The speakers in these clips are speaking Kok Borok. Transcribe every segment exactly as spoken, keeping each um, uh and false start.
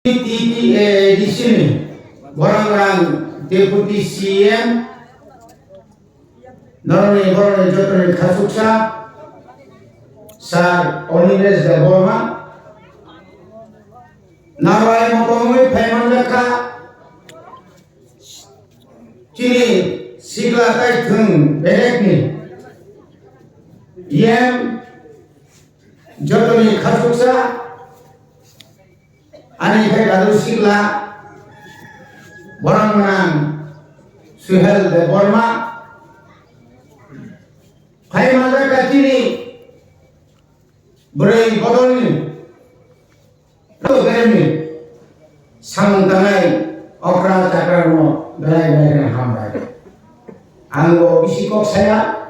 T T A A D C ni borok rang Deputy C M, norokni borokni jotoni khasuksa Sir Onilesh Debbarma, narwai motomwi phaimanjakha chini sikla kaithwng belekni yem jotoni khasuksa ani khe Dadu Sikla, borok gwnang Suhel Debbarma, phai manjakha chini bwrwi bodolni, beremni samung tangnai okra chakra rokno belai belai kheno hambai. Ang bo bisi kok saya,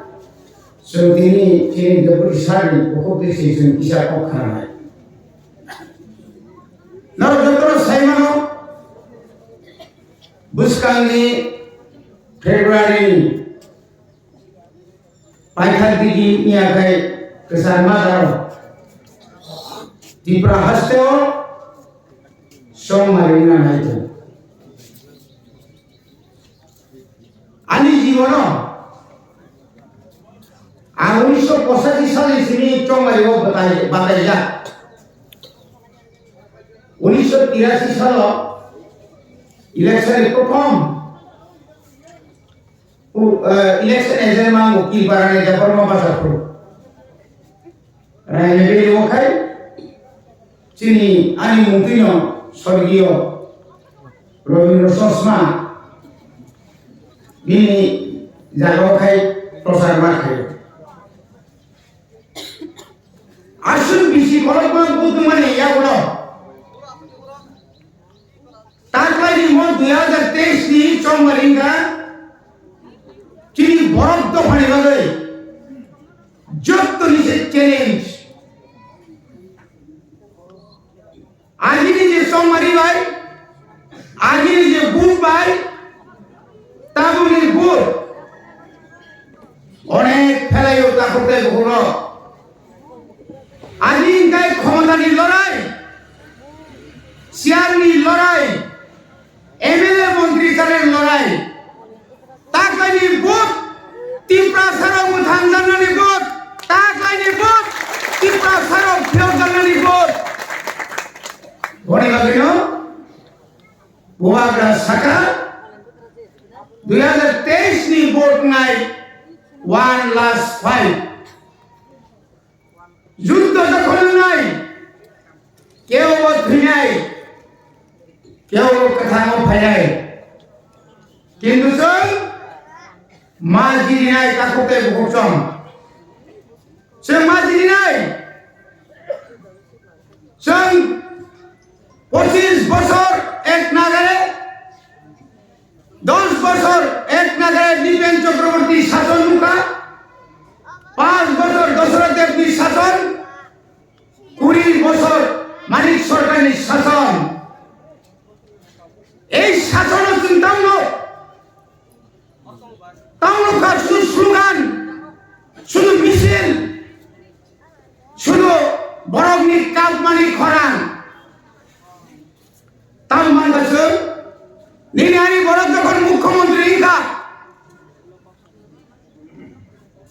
chwng tini chini deputy sir ni bukhuk twi se chwng kisa kok khnanai. Norok jotono sai mano, bwskangni February ni paithak digi wngya khai kwchar ma daro Tripura hasteo chongmari wngna nai tongo. Ani jibono ang unisho pochashi salni simi chongmari o batai, bataijak. Unisho tirashi salo election ni prothom, uh, election agent ma ang ukil barani Debbarma Bazar phuru. Raini beri o khai chini ani mungtwino sorgiyo Rabindra Chosma bini jaga o khai prochar ma khaio. Aswk bisi khorokma budumani yagulo taklaini mo dui hazar teis ni chongmari wngkha chini borok dophani bagwi jottoni se challenge. Agini je chongmari bai, agini je buk bai, tabukni buk onek phelaio takhuk tei bukhukno. Agi hingkai khomotani lorai, chairni lorai, M L A montri chanani lorai. Taklaini vote, Tiprasarok mwthangjaknani vote, taklaini vote, Tiprasarok phiyokjaknani vote. Boni bagwino Bubagra saka dui hazar teis ni vote ngai one last fight. Juddho jokhon wngnai, kebo thwinai, kebo kwthango phainai. Kintu chwng ma jirinai takhuk tei bukhuk chwng. Chwng ma jirinai. Chwng pochis bosor ek nagare Dos bosor ek nagare Nipen Chakraborty sason nukha, panch bosor Dasarath Debni sason, kuri bosor Manik Sarkarni sason. Ei sasono chwng tamno, tamno kha sudu slogan, sudu misil, sudu borokni kapmani khorang. Tamo mankha chwng, nini ani borok jokhon mukhyamantri wngkha,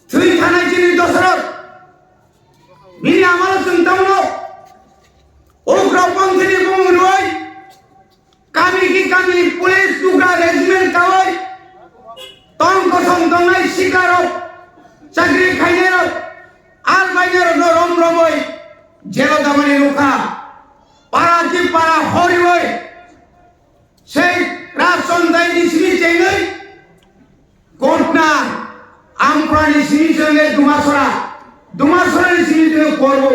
thwi thanai chini Dasarath, bini amalo chwng tamo ugroponthini bumung rwi, kami ki kami police tugra regiment kawi, tong kosong tongnai siklarok, chakri khainairok, al bainairokno rom romwi jelo damani rwkha. Para ki para horiwi sei Rajchondai ni simi chengwi Kotna, Amkura ni simi chengwi Dumasora, Dumasora ni simi chengwi Korbo,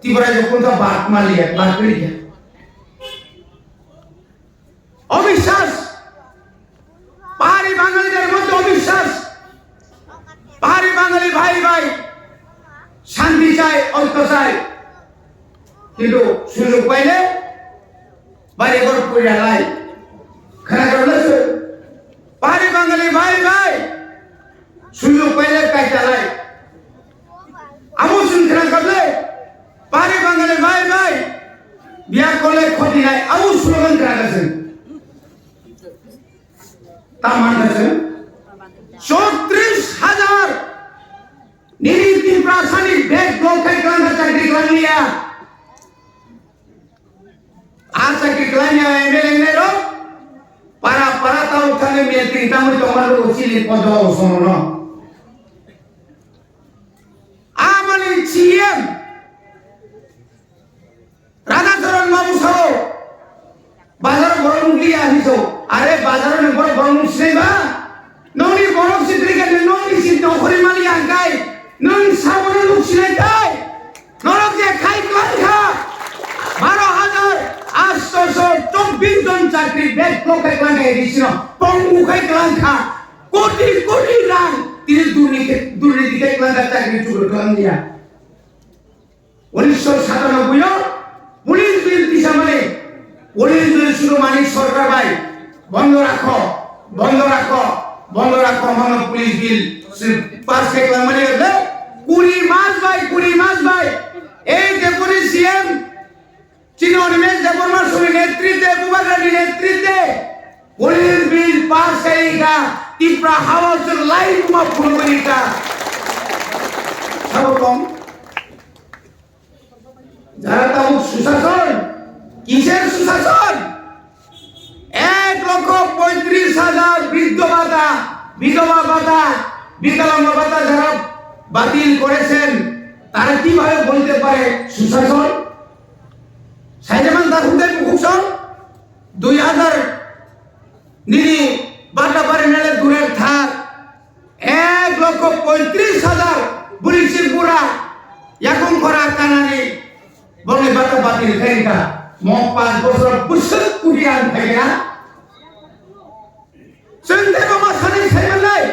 Tripura ni kunta bat maliya, bat kriya. Obiswas, pahari Bangaliter moddhe obiswas. Pahari Bangali bhai bhai shanti chai, oikyo chai. Kintu sujog paile bari ghor puria lai. Khana karo na se? Pahari Bangali bhai bhai sujog paile kaita lai. Amo chwng khna kable, pari Bangali bhai bhai, biya kole khoti nai, Abo slogan kwrak se. Tamani se chotris hajar nini Tiprasani bag block khai kwlangkha chakri kwlangya. A chakri kwlangya M L A nai rok para para tau thani mia tin tamwi tongma rok chini podo somono. Amani C M Radhacharan babu sao, bazar borok nukliya hinwi sao. Are bazar ni borok borok nuk sinai ba? Nokni borok si cricket ni nokni si nokori mali angkai. Nwng sabono nuk sinai tai. Norok je khai kwlangkha. Baro hajar asto so chobbish jon chakri bag block khai kwlangkha A D C no. Pongu khai kwlangkha. Koti koti rang. Tini durniti, durniti khai kwlangkha chakri chukri kwlangya. Unisho satanoboi o police bill tisamani, police bill suru mani sorkar bai bondo rakho, bondo rakho, bondo rakho, mano police bill si pass khai kwlangmani le kuri mas bai, kuri mas bai ei deputy C M chini Animesh Debbarma suri netrite, Bubagrani netrite police bill pass khai ka, Tipra House lai kuma phunugwi ka. Sabo tong. Jara tabuk sushason, kiser sushason? Ek lokho poitris hajar briddo bhata, bidhoba bhata, bikalango bhata jara batil korechen, tara kibhabe bolte pare sushason? Saijaman ta hudai bukhuk song, dui hajar nini bhata pare nale durer thar, Ek lokho poitris hajar bwrwi se bura yakung khora kanani bongni bata batil khairikha. Mo panch bochor bwswk kudi ang khaikha. Chwng tei mama sanai saimanlai.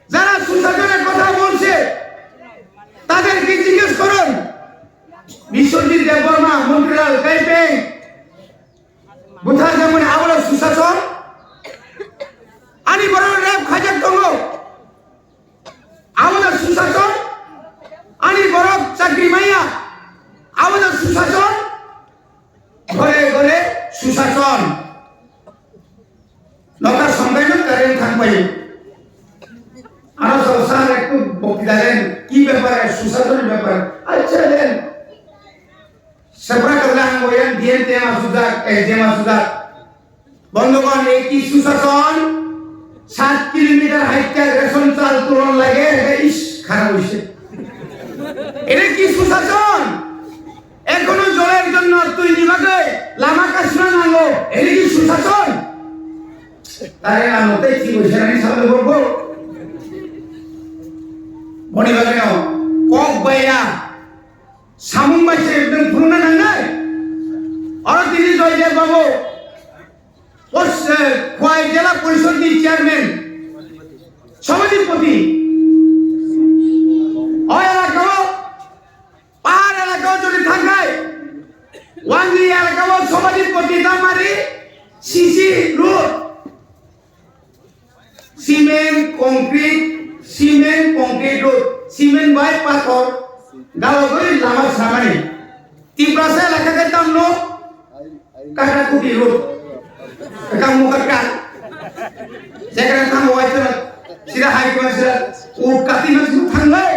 Jara sushasoner kotha bolse, taderke jiggesh korun. Biswajit Debbarma, Montiral, Kaipeng, Bwtharjakmani abo no susason? Ani borok rep khaijak tongo. Abo no susason? Ani borok chakri maya. Abo no susason? Gore gore susason. Nokar sampai no current thang pai. Ano sir, sir, ektu bokti dalen, ki bepare, susasonni bepare? Accha den. Sepra kabla ang boyan D M T M asujak, S D M asujak. Bondhukon, ei ki sushason? Saat kilometer haikhe ration chal tulon lage, ebe ish, kharap hoise. Ere ki sushason? Ekhono joler jonno twi ni bagwi lama kasuna nango, ere ki sushason? Tare ano tei ki hoise ani sabole borbo. Boni bagwi no, kok baiya. Samung bai se ekdom phunukna nangnai. Oro tini Joydev Babu, pos-, eh, Khwai Jela Porishod ni chairman, Sabhapati. O elaka o, pahar elaka o jodi thangkhai, Wangri elaka o Sabhapati Damari C C road. Cement, concrete, cement, concrete road, cement bai pathor, dalogwi lama samani. Tiprasa elaka khe tamno kata kuti road. Kang mukha ka. Jekra tang wai tang. Sira hai ko sira. U kati mas thang lai.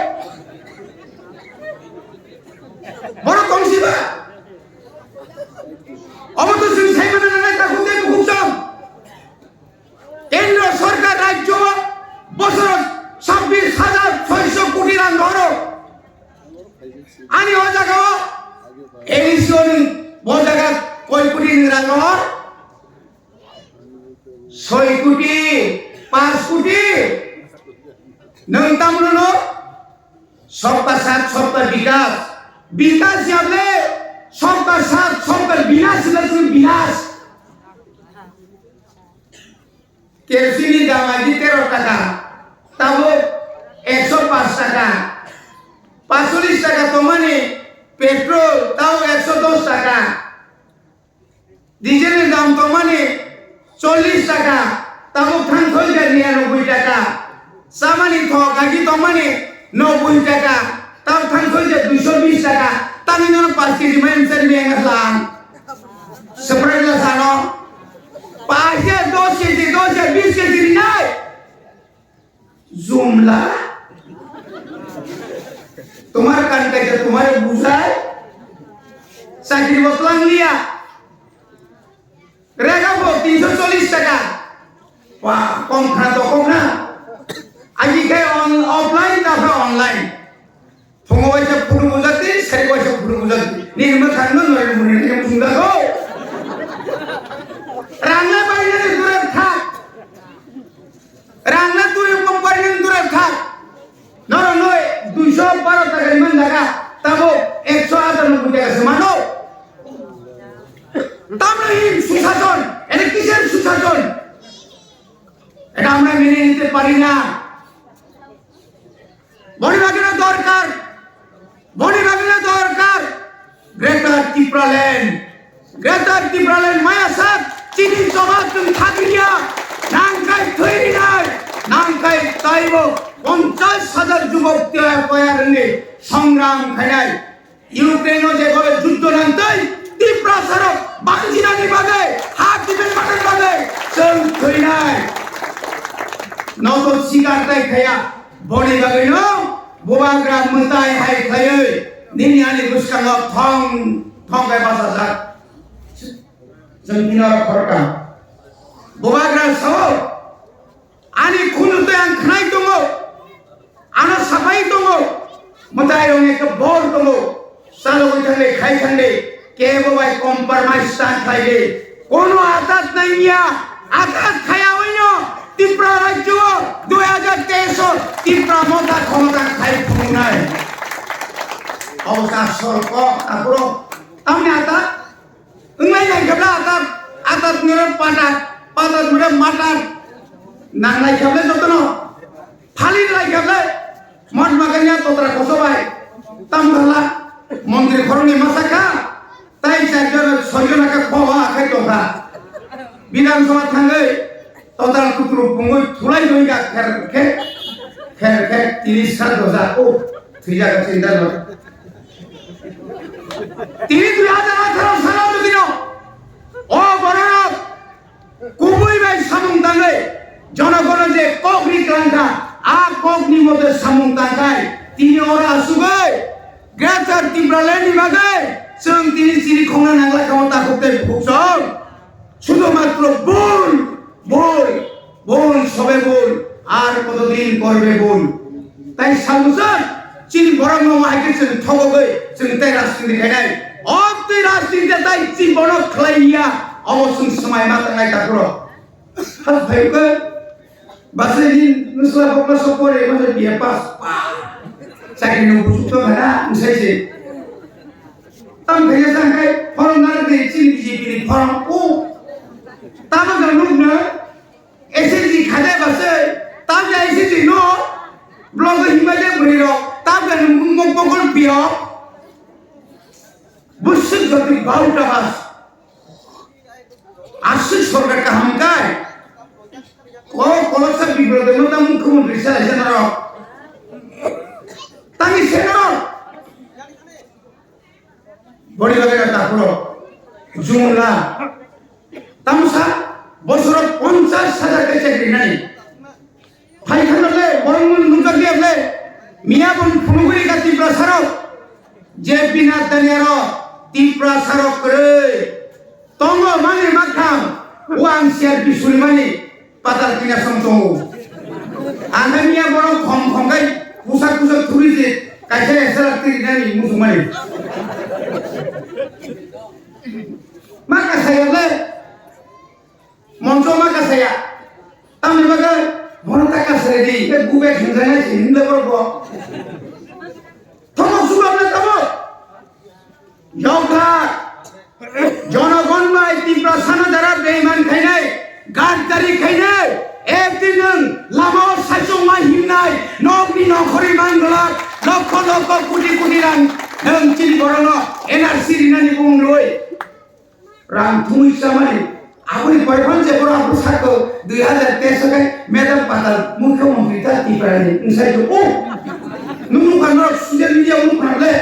Boro tong siba. Obo to sing sai mana na ta khute bukhuk tong. Kendro sorkar rajyo bosoro sabbish hajar soiso koti rang horo. Ani o jaga o A D C o ni bo jaga koi koti ni rang hor? Soi koti, panch koti. Nang tamno no? Sabka sath, sabka vikas. Vikas ya le, sabka sath, sabka vinash le, vinash. Kerosene ni dam aji tero taka, tabuk ekso panch taka. Panchchollish taka tongmani petrol, tabuk ekso dos taka. Diesel ni dam tongmani chollish taka, tabuk thang soi ja niyanoboi taka. Chamani thok agi tongmani noboi taka, tabuk thang soi ja duiso bish taka. Tani nono panch kg mai msari miyang lang. Rega bo tinso chollish taka. Wa, kom khna to kom na. Agi khe on, offline ta khe online. Phungo waisa phuru bujati, sari waisa phuru bujati. Ni hima khan no noi muni ni hima sungda ko. Rang le bai ni dure thak. Rang le tui kompar ni dure thak. Noro noi duiso baro taka ni man daga. Tabo ekso atanoboi taka se mano. Tamle hin susason, ele kisher susason? Eta amra mene nite pari na. Boni bagwi no dorkar, boni bagwi no dorkar. Greater Tipraland, Greater Tipraland maya sak chini jobab chwng thagriya, nangkai thwi rinai, nangkai taibo ponchash hajar jubok tiyaya paya rwngwi songram khainai. Ukraine-o jebhabe juddho nangtwi Tiprasarok banjinani bagwi, ha tibil manani bagwi chwng thwinai. Noto sikar tai khaya, boni bagwino bubagra mwtai hai khaiwi nini ani bwskango thong thong khe bachajak. Chwng tini oro khorokam. Bubagra sao, ani khunju tei ang khnai tongo, ano sapai tongo, mwtai rok ni khe bor tongo, chalogwi thangdi, khai thangdi, kebo bai compromise ta khlaidi, kono atat nangya, atat khaya oino Tripura rajyo dui hajar teis o Tripura motha khomota khai phunuknai. Obo ta sorko, aphuru tamni atat? Wnglai lai khe bla atat, atat nire patat, patat nire matat. Nang lai khe bla jotono. Phali lai khe bla. Mahatma Gandhi totra koso bai. Tam dhala. Montri khoroknwi masa kha. Tai char jon, soi jon khe khoba akhai tongkha. Bidhan Sabha thangwi total kutru pungwi thulai doi ga kher khe. Kher khe tini sat dosa. Oh, thwijak chinta doi. Tini dui hajar atharo salo jodi no o bororok kubui bai samung tangwi jonogono je kok ri klangkha, a kok ni mote samung tangkhai tini oro asugwi Greater Tipraland ni bagwi chwng tini chini khongna nangla kamo takhuk tei bukhuk chwng. শুধুমাত্র ভুল, ভুল, ভুল, সবে ভুল, আর কতদিন করবে ভুল? তাই সাংসদ chini borok no hai khe chwng thogogwi chwng tei rajniti khainai. O twi rajniti tai chini bono khlai ya, obo chwng swmai ma tangnai takhro. Hal phai khe basa ni nusla bokla sok pore ma B A pass. Chakri no busuk to khana, nsai se. Tam khe ya sang khai form na de chini B J P ni form o. Tamo ga nuk na S H G khade basa. Tam ja S H G no. Blog himba de bri ro. Tam ga nuk mok mok pio. Busuk jati bau ta bas. Aswk sorkar kaham kai. O koloksa bibrot de mata mukhyamantri sa ese norok. Tani se norok. Boni bagwi na takhuro. Jumla. Tamsa bosoro ponchash hajar khe chakri nani. Phai khana le, borok mung nungkha khe le, miya bon phunugwi ka Tiprasarok, je bina tani aro Tiprasarok kwrwi tongo mani makham, o ang C R P suri mani patal kina song tongo. Ang khe miya borok khom khom khai pusak pusak thuri je kaisa S L R tiri nani musuk mani. Ma kasaya le, Moncho ma kasaya. Tamni bagwi bono ta kasaya di. Be bube khwnjanai se himle borok bo. Thomo subamne tamo. Yokha. Jonogon bai Tiprasano dara beiman khainai, gaddari khainai. Ekdin nwng lamao saichung ma himnai. Nokni nokhorwi man glak. Lokho lokho koti koti rang. Nwng chini borokno N R C rinani bung rwi. Rang thumwi chamani. Aboni pore phano je borok aphuru sakho dui hazar teis o khai Madam Patal Mukhyamantri ta Tiprani wngsaikho. Oh! Nwng nukha norok social media o nukha le.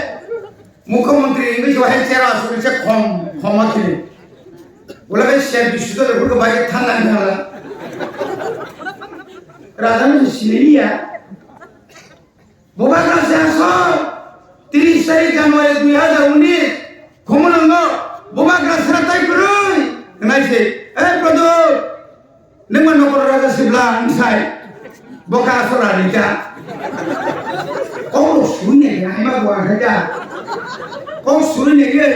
Mukhyamantri wngwi se hai chera aswk se khom, khoma khili. Wala khai ser bisu to lephuru bai thang nang thang la. Raja no siniliya. Bubagra se aswk, tris tarik January dui hazar unis, Khumulwngo Bubagra sra tai kwrwi, hwnwi se, "Eh, Pradyot, nang ma nokor raja sibla ang sai. Boka asora rija." Kok lo sui ne, ai ma gua khaja. Kok sui ne ye,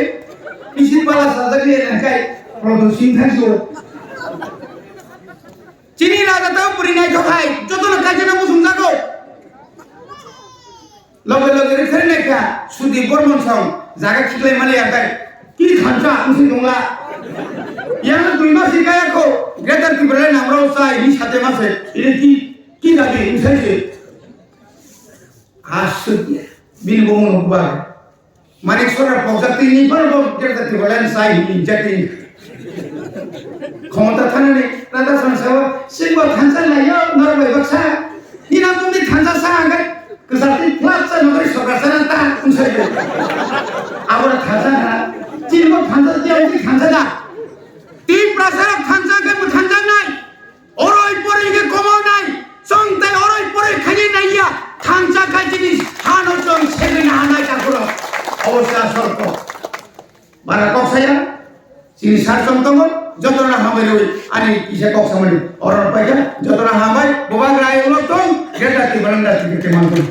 isi pala sajak ye nang kai, Pradyot sing thang su. Chini raja tau puri nai thok hai, joto no kaisa no musung jago. Loge loge rwkharwi naikha, Sudip Bormon song jaga khiklai mani yakai. Ki thansa wngsi tongla. Yang dui mas kaya kho, Greater Tipraland namrao sai, ni sate mase, ini ki, ki dabi, wngsai se. Asuk ya, bini bomo no buar. Manik Sora pokjak tini, baro bo Greater Tipraland sai, ni jati. Khomota thanani, Radha Sangsawa, singbo thansa laiyo, norok bai baksa. Nina mungni thansa sa angkai, kwsartwi flat sa nokri sorkar sana ta, wngsai. Abora thansa na, chini bo thansa, tiya wngsi thansa da. Tiprasa rok thansa angkai bo thansa nai. Oroi poroi ke komo nai, chwng tai oroi poroi khani nai ya, thansa khai chini hano chwng segwi na hanai takuro. Obo sa sorko. Bara kok saya, chini sar chwng tongo, joto na hambai roi, ani kisa kok samani. Oro paikha, joto na hambai, boba grai ulo tong, geta ti balanda ti ke mantu.